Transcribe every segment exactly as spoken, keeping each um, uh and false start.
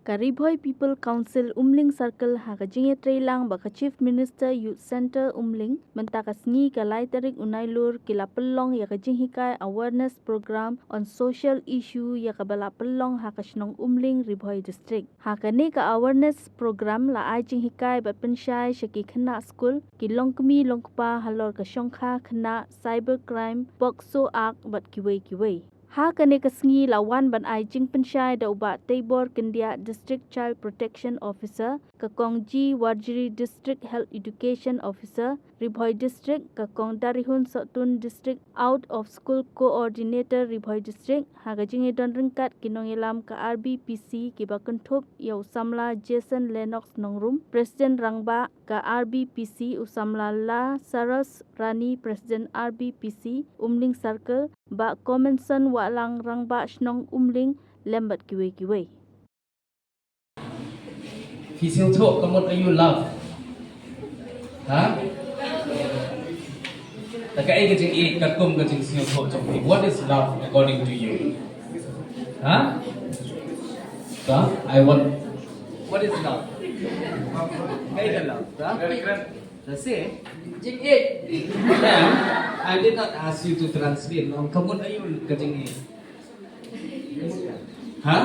Ka Ri Bhoi People Council Umling Circle ha ka jingïatreilang bad ka Chief Minister Youth Centre Umling, mynta ka sngi ka lai tarik u Nailur ki la pynlong ïa ka jinghikai awareness program on social issue ïa kaba la pynlong ha ka shnong Umling, Ri Bhoi District. Ha kane ka awareness program la ai jinghikai bad pynshai sha ki khynnah skul, ki longkmie longkpa halor ka shongkha khynnah, cyber crime, POCSO Act bad kiwei kiwei. Ha kane ka sngi la wan ban ai jingpynshai da u Bah Teibor Kyndiah, District Child Protection Officer, ka Kong G Warjri, District Health Education Officer, Ri Bhoi District, ka Kong Darihun Sohtun, District Out of School Coordinator, Ri Bhoi District, ha ka jingïadon ryngkat ki nongïalam ka R B P C kiba kynthup ïa u samla Jason Lennox Nongrum, President Rangbah ka R B P C, u samla Lazarus Rani, President R B P C Umling Circle, Bah Comenson Wahlang, Rangbah Shnong Umling, lem bad kiwei kiwei. Phi sngewthuh ka mut aïu love? Ha? Ta kaei ka jingïeit katkum ka jingsngewthuh jong phi? What is love according to you? Ha? Ka, I want. What is love? Kaei ka love? Ha? Ta se jingïeit. I did not ask you to translate. Long ka mut aïu ka jingïeit? Ha?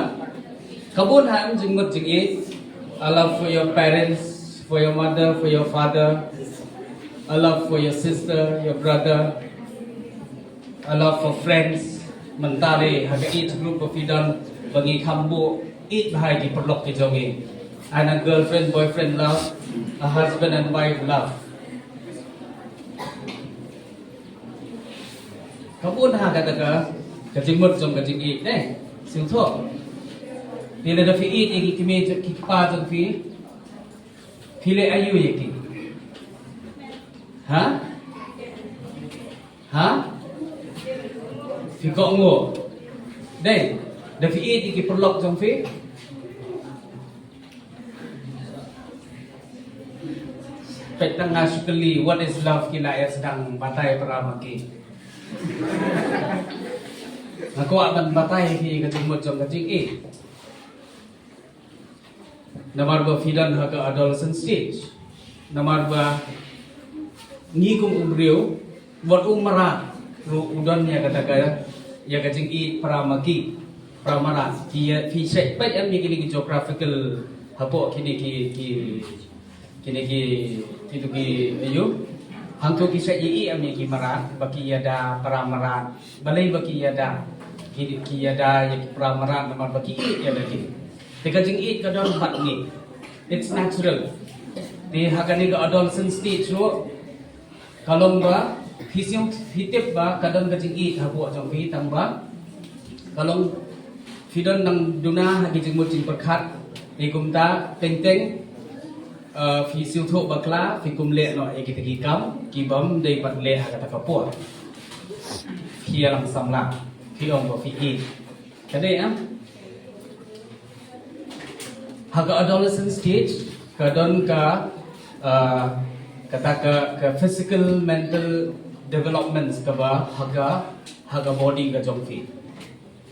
Ka bun ha em jingmut jingïeit. A love for your parents, for your mother, for your father. A love for your sister, your brother. A love for friends. Mynta re ha ka age group ba phi don ba ngi kham buh ïeit bha ïa ki paralok ki jong ngi. And a girlfriend boyfriend love, a husband and wife love. Ka bun ha kata ka, ka jingmut jong ka jingïeit ne. Sngewthuh. Phi lada phi ïeit ïa ki kmie jong ki kpa jong phi, phi leh aïu ïa ki? Ha? Ha? Phi kohnguh. Dei, da phi ïeit ïa ki paralok jong phi, peit tang nga shu kylli, what is love, ki la ïa sdang batai para ma ki. Nga kwah ban batai ïa phi ka jingmut jong ka jingïeit. Namar ba phi don ha ka adolescent stage. Namar ba ngi kum u briew, wat u mrad ruh u don ïa kata ka, ïa ka jingïeit para ma ki, para mrad. Ki ïa, phi shait peit em ïa kine ki geographical hapoh kine ki, ki, kine ki, kito ki aïu. Hangto ki shait ïa i em ïa ki mrad, ba ki ïada para mrad. Balei ba ki ïada? Ki, ki ïada ïa ki para mrad namar ba ki ïeit ïa la ki. Te ka jingïeit ka don bad ngi. It's natural. Te ha kane ka adolescent stage ruh, ka long ba phi sngewthuh, phi tip ba ka don ka jingïeit hapoh jong phi, tang ba ka long phi don nang duna ha ki jingmut jingpyrkhat. Te kumta teng teng, eh, phi sngewthuh bakla, phi kum leh noh ïa kita ki kam ki bym dei ban leh ha kata ka por. Phi ïalang samla, phi ong ba phi ïeit. Ka dei em? Ha ka adolescent stage ka don ka, uh, kata ka, ka physical, mental developments kaba ha ka, ha ka body ka jong phi.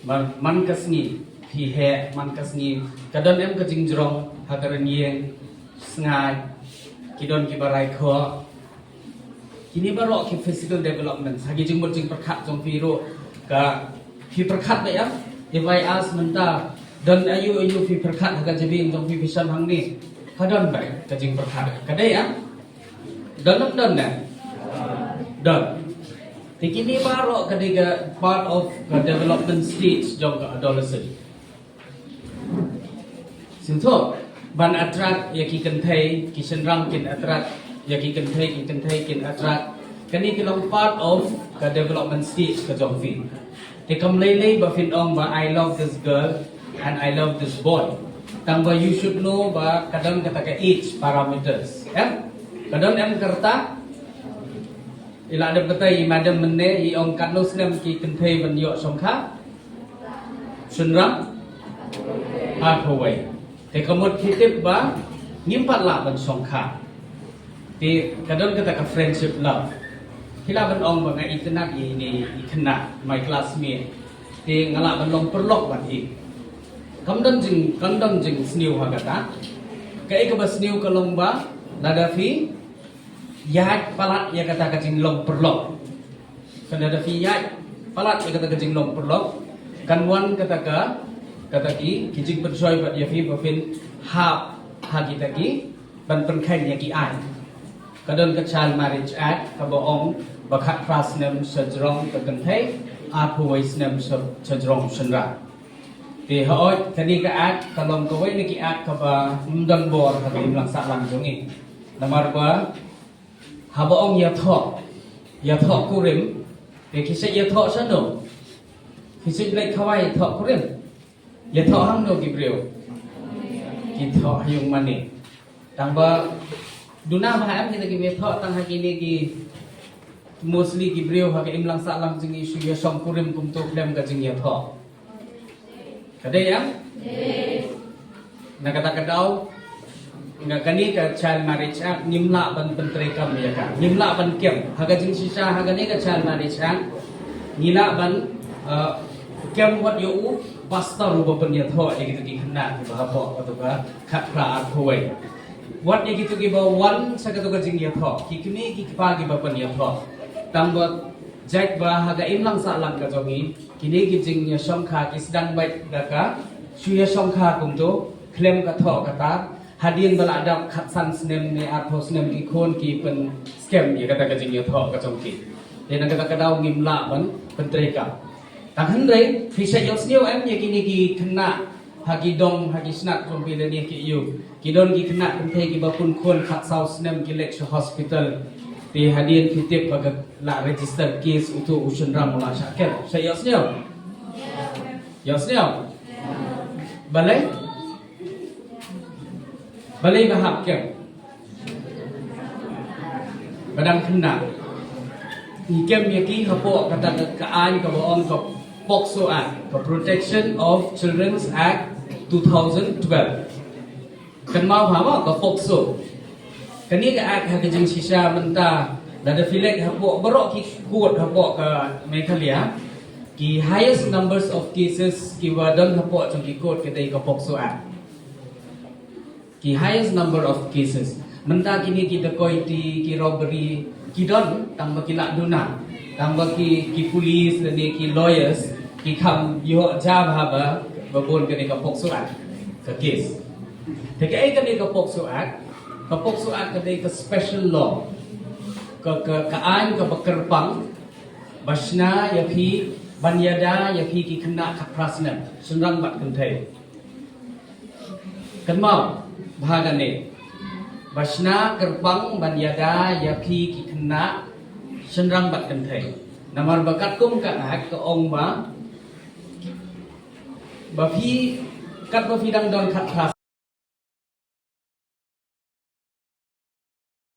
Man, man ka sngi phi heh, man ka sngi ka don em ka jingjrong ha ka rynïeng, sngaid, ki don kiba rai khoh. Kine baroh ki physical developments, ha ki jingmut jingpyrkhat jong phi ruh ka, phi pyrkhat ba ïa, if I ask mynta, don aïu aïu phi pyrkhat ha ka jabieng jong phi, phi shon hangne? Ka don ba ka jingpyrkhat. Ka dei ïa? Don, don, don ne? Don. Te kine baroh ka dei ka part of ka development stage jong ka adolescent. Sngewthuh, ban attract ïa ki kynthei, ki shynrang kin attract ïa ki kynthei, ki kynthei kin attract. Kane ki long part of ka development stage ka jong phi. Te kam lei lei ba phin ong ba I love this girl and I love this boy. Tang ba you should know ba ka don kata ka age parameters. Em? Ka don em ka rta? I la dep batai i madam mynne, i ong katno snem ki kynthei ban ïoh shongkha? Shynrang? Arphew wei. Te ka mut phi tip ba ngim pat lah ban shongkha. Te ka don kata ka friendship love. Phi lah ban ong ba nga itynnad ïa ine i khynnah, my classmate. Te nga lah ban long paralok bad i. Kam don jing, kam don jingsniew ha kata. Kaei kaba sniew ka long ba lada phi ïaid palat ïa kata ka jinglong paralok. Ka lada phi ïaid palat ïa kata ka jinglong paralok, kan wan kata ka, kata ki, ki jingpynshoi bad ïa phi ba phin hap ha kita ki ban pynkheiñ ïa ki aiñ. Ka don ka Child Marriage Act kaba ong ba khatphra snem sha jrong ka kynthei, arphew wei snem sha, sha jrong u shynrang. Te hooid, kane ka act ka long kawei na ki act kaba ym don bor ha ka imlang sahlang jong ngi. Namar ba haba ong ïathoh, ïathoh kurim, te ki sa ïathoh shano? Ki sa leit khawai ïathoh kurim. Ïathoh hangno ki briew? Ki thoh ha ïing mane. Tang ba duna ba ha em kita kiba ïathoh, tang ha kine ki mostly ki briew ha ka imlang sahlang jong ngi shu ïashong kurim kumto khlem ka jingïathoh. Ka dei em? Na kata ka daw, nga kane ka Child Marriage Act ngim lah ban pyntreikam ïa ka. Ngim lah ban kem. Ha ka jingshisha ha kane ka Child Marriage Act ngi lah ban, uh, kem wat ïa u pastor uba pynïathoh ïa kito ki khynnah kiba hapoh kato ka khatphra arphew wei. Wat ïa kito kiba wan sha kato ka jingïathoh, ki kmie ki kpa kiba pynïathoh. Tang ba jait ba ha ka imlang sahlang ka jong ngi, kine ki jingïashongkha ki sdang beit da ka shu ïashongkha kumto khlem ka thoh ka tar. Hadien ba la dap khatsan snem ne arphew snem ki khun ki pynskhem ïa kata ka jingïathoh ka jong ki. Te na kata ka daw ngim lah ban pyntreikam. Tang hynrei phi sa ïohsngew em ïa kine ki khynnah ha ki dong, ha ki snat jong phi lane ki ïew? Ki don ki khynnah kynthei kiba pun khun khatsaw snem ki leit sha hospital. Te hadien phi tip ba ka la register case, uto u shynrang u la shah kem. Sa ïohsngew? Ïohsngew? Balei? Balei ba hap kem? Ba dang khynnah. Ngi kem ïa ki hapoh kata ka, ka aiñ kaba ong ka POCSO Act, ka Protection of Children's Act two thousand twelve. Kynmaw ha mo ka POCSO. Kane ka act ha ka jingshisha mynta lada phi leit hapoh baroh ki court hapoh ka Meghalaya, ki highest numbers of cases kiba don hapoh jong ki court ka dei ka POCSO Act. Ki highest number of cases. Mynta kine ki dacoity, ki robbery, ki don, tang ba ki lah duna. Tang ba ki, ki police lane ki lawyers ki kham ïoh jia bha ba, ba bun kane ka POCSO Act ka case. Te kaei kane ka POCSO Act? Ka POCSO Act ka dei ka special law, ka, ka, ka aiñ kaba kyrpang ba shna ïa phi, ban ïada ïa phi ki khynnah khatphra snem, shynrang bad kynthei. Kynmaw bha kane. Ba shna kyrpang ban ïada ïa phi ki khynnah shynrang bad kynthei. Namar ba katkum ka act ka ong ba, ba phi, katba phi dang don khatphra